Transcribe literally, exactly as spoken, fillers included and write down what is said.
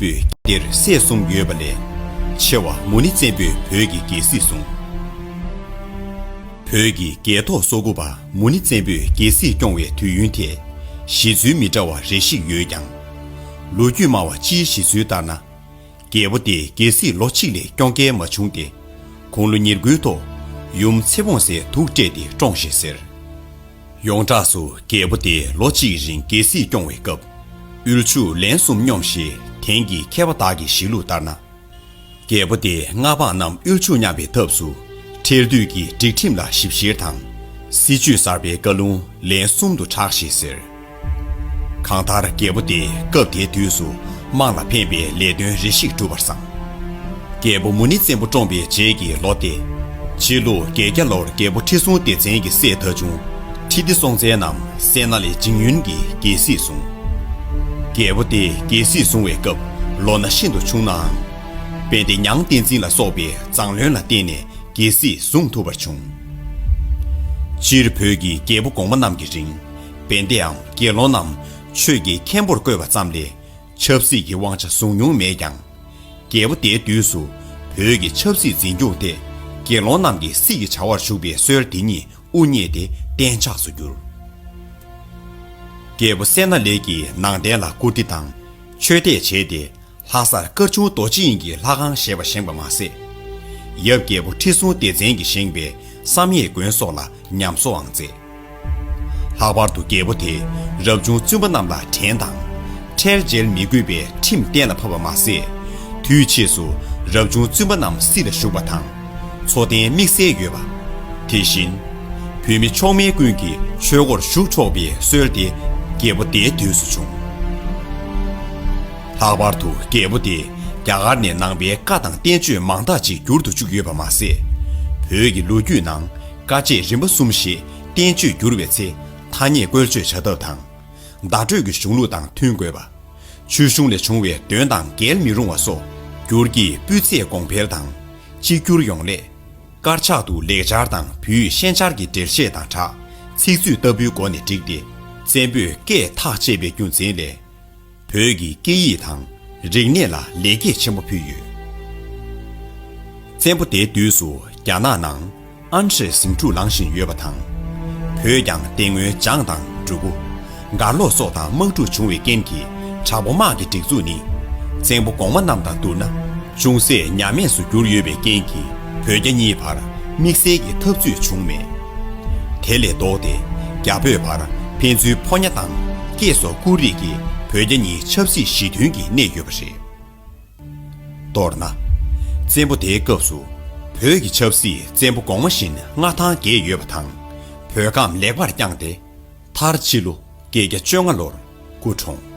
པོས་དེར་སྲས་གསུམ་ཡོད་པ་ལས། ཆེ་བ་མུ་ནེ་བཙན་པོས་བོད་ཀྱི་རྒྱལ་སྲིད་བཟུང་། བོད་ཀྱི་རྒྱལ་ཐོག་སོ་དགུ་པ་མུ་ནེ་བཙན་པོས་རྒྱལ་སྲིད་སྐྱོང་བའི་དུས་ཡུན་དེ་གཞི་ཚུལ་མི་འདྲ་བ་རེ་ཞིག་ཡོད་ཀྱང་། ལོ་རྒྱུས་སྨྲ་བ་སྤྱིའི་གཞི་ཚུལ་ལྟར་ན། རྒྱལ་པོ་དེ་རྒྱལ་སྲིད་ལོ་གཅིག་ལས་སྐྱོང་མཁན་མ་བྱུང་སྟེ། དགུང་ལོ་ཉེར་དགུའི་ཐོག་ཡུམ་ཚེ་དབང་སྲས་དུག་སྤྲད་དེ་བཀྲོངས་ཞེས་ཟེར། ཡོངས་གྲགས་སུ་རྒྱལ་པོ་དེ་ལོ་གཅིག་གི་རིང་རྒྱལ་སྲིད་སྐྱོང་བའི་སྐབས། དབུལ་ཕྱུག་ལན་གསུམ་སྙོམས་ཞེས་དེང་གི་མཁས་པ་དག་གི་གཞི་ལུགས་ལྟར་ན། རྒྱལ་པོ་དེ་མངའ་འབངས་རྣམས་དབུལ་ཕྱུག་མཉམ་པའི་ཐབས་སུ། ཁྲལ་དུད་ཀྱི་སྒྲིག་ཁྲིམས་ལ་ཞིབ་བཤེར་དང་། སྲིད་ཇུས་གསར་པའི་བཀའ་ལུང་ལན་གསུམ་དུ་གྲགས་ཞེས་ཟེར། གང་ལྟར་རྒྱལ་པོ་དེས་སྐབས་དེའི་དུས་སུ་དམངས་ལ་ཕན་པའི་ལས་དོན་རེ་ཞིག་བསྒྲུབས་པར་བསམ། རྒྱལ་པོ་མུ་ནེ་བཙན་པོ་བཀྲོངས་པའི་རྗེས་ཀྱི་ལོ་སྟེ། ཕྱི་ལོ་བརྒྱད་བརྒྱ་ལོར་རྒྱལ་པོ་ཁྲི་སྲོང་ལྡེ་བཙན་གྱི་སྲས་ཐ་ཆུང་ཁྲི་ལྡེ་སྲོང་བཙན་ནམ་སད་ན་ལས་ཇིང་ཡོན་གྱིས་རྒྱལ་སྲིད་བཟུང་། རྒྱལ་པོ་དེས་རྒྱལ་སྲིད་བཟུང་བའི་སྐབས་ལོ་ན་ཤིན་ཏུ་ཆུང་ནའང་། དཔལ་ལྡེ་མྱང་བསྟན་འཛིན་ལ་སོགས་པའི་མཛངས་བློན་ལ་བརྟེན་ནས་རྒྱལ་སྲིད་བཟུང་ཐུབ་པར་བྱུང་། སྤྱིར་བོད་ཀྱི་རྒྱལ་པོ་གོང་མ་རྣམས་ཀྱི་རིང་། དཔལ་ལྡེའམ་དགེ་སློང་རྣམས་ཆོས་ཀྱི་མཁན་པོར་བསྐོས་པ་ཙམ་ལས། ཆབ་སྲིད་ཀྱི་དབང་ཆ་བཟུང་མྱོང་མེད་ཀྱང་། རྒྱལ་པོ་དེའི་དུས་སུ་བོད་ཀྱི་ཆབ་སྲིད་འཛིན་སྐྱོང་དེ་དགེ་སློང་རྣམས་ཀྱི་སྲིད་ཀྱི་བྱ་བར་ཞུགས་པའི་སྲོལ་དེ་ཉིད་དབུ་བརྙེས་ཏེ་གཏན་འཇགས་སུ་གྱུར། རྒྱལ་པོ་སད་ན་ལེགས་ཀྱིས་ནང་བསྟན་ལ་བཀུར་སྟི་དང་ཆོས་དད་བྱས་ཏེ། ལྷ་སར་དཀར་ཆུང་རྡོ་རྗེ་དབྱིངས་ཀྱི་ལྷ་ཁང་བཞེངས་པ་བཞེངས་པ་མ་ཟད། ཡབ་རྒྱལ་པོ་ཁྲི་སྲོང་ལྡེ་བཙན་གྱིས་བཞེངས་པའི་བསམ་ཡས་དགོན་སོགས་ལ་ཉམས་གསོའང་མཛད། ལྷག་པར་དུ་རྒྱལ་པོ་དེས་རབ་བྱུང་བཙུན་པ་རྣམས་ལ་བྲན་དང་། ཁྲལ་འཇལ་མི་དགོས་པའི་ཁྲིམས་གཏན་ལ་ཕབ་པ་མ་ཟད། དུས་ཕྱིས་སུ་རབ་བྱུང་བཙུན་པ་རྣམས་སྲིད་ལ་ཞུགས་པ་དང་། འཚོ་རྟེན་དམིགས་བསལ་ཡོད་པ། དེ་བཞིན། བོད་མི་མཆོག་དམན་ཀུན་གྱིས་ཆོས་སྒོར་ཞུགས་ཆོག་པའི་སྲོལ་དེ་རྒྱལ་པོ་དེའི་དུས་སུ་བྱུང་། ལྷག་པར་དུ་རྒྱལ་པོ་དེས་རྒྱ་གར་ནས་ནང་པའི་བཀའ་དང་བསྟན་བཅོས་མང་དག་ཅིག་བསྒྱུར་དུ་བཅུག་ཡོད་པ་མ་ཟད། བོད་ཀྱི་ལོ་རྒྱུས་ནང་བཀའ་བཅད་རིམ་པ་གསུམ་ཞེས་བསྟན་བཅོས་བསྒྱུར་བའི་ཚེ་ཐ་སྙད་བཀོལ་སྤྱོད་བྱ་ཐབས་དང་། བརྡ་སྤྲོད་ཀྱི་གཞུང་ལུགས་དང་མཐུན་དགོས་པ། ཆོས་གཞུང་ལས་བྱུང་བའི་དོན་དང་འགལ་མི་རུང་བ་སོགས་བསྒྱུར་གྱིས་སྤུས་ཚད་གོང་འཕེལ་དང་། གཅིག་གྱུར་ཡོང་སླད། དཀར་ཆག་ཏུ་ལེགས་སྦྱར་དང་བོད་ཡིག་ཤན་སྦྱར་གྱི་འགྲེལ་བཤད་དང་སྦྲགས་ཚིག་མཛོད་ལྟ་བུའི་སྒོ་ནས་བསྒྲིགས་ཏེ། བཙན་པོས་བཀས་ཐག་བཅད་པའི་རྒྱུ་མཚན་ལས། བོད་ཀྱི་སྐད་ཡིག་དང་རིག་གནས་ལ་ལེགས་སྐྱེས་ཆེན་པོ་ཕུལ་ཡོད། བཙན་པོ་དེའི་དུས་སུ་རྒྱ་ནག་ནང་ཨན་ཧྲེ་ཟིང་འཁྲུག་ལངས་བཞིན་ཡོད་པ་དང་། བོད་ཀྱང་དེ་སྔོན་འཇང་དང་འབྲུ་གུ། མགར་ལོག་སོགས་དང་དམག་འཁྲུག་བྱུང་བའི་རྐྱེན་གྱིས། དྲག་པོ་དམག་གི་སྒྲིག་འཛུགས་ནི། བཙན་པོ་གོང་མ་རྣམས་དང་བསྡུར་ན། ཅུང་ཟད་ཉམས་དམས་སུ་གྱུར་ཡོད་པའི་རྐྱེན་གྱིས། བོད་རྒྱ་གཉིས་བར་དམིགས་བསལ་གྱི་འཐབ་རྩོད་བྱུང་མེད། དེ་ལས་ལྡོག་སྟེ། རྒྱ་བོད་བར་ཕན་ཚུན་ཕོ་ཉ་དང་སྐྱེས་སོགས་ཀུན་རིགས་ཀྱིས་བོད་རྒྱ་གཉིས་ཆབ་སྲིད་ཞི་མཐུན་གྱིས་གནས་ཡོད་པ་རེད། མདོར་ན། བཙན་པོ་དེའི་སྐབས་སུ། བོད་ཀྱི་ཆབ་སྲིད་བཙན་པོ་གོང་མ་བཞིན་མངའ་ཐང་རྒྱས་ཡོད་པ་དང་། བོད་ཁམས་ལེགས་པར་བསྐྱངས་ཏེ། མཐར་ཕྱི་ལོ་བརྒྱད་བརྒྱ་བཅོ་ལྔ་ལོར་སྐུ་འཁྲུངས།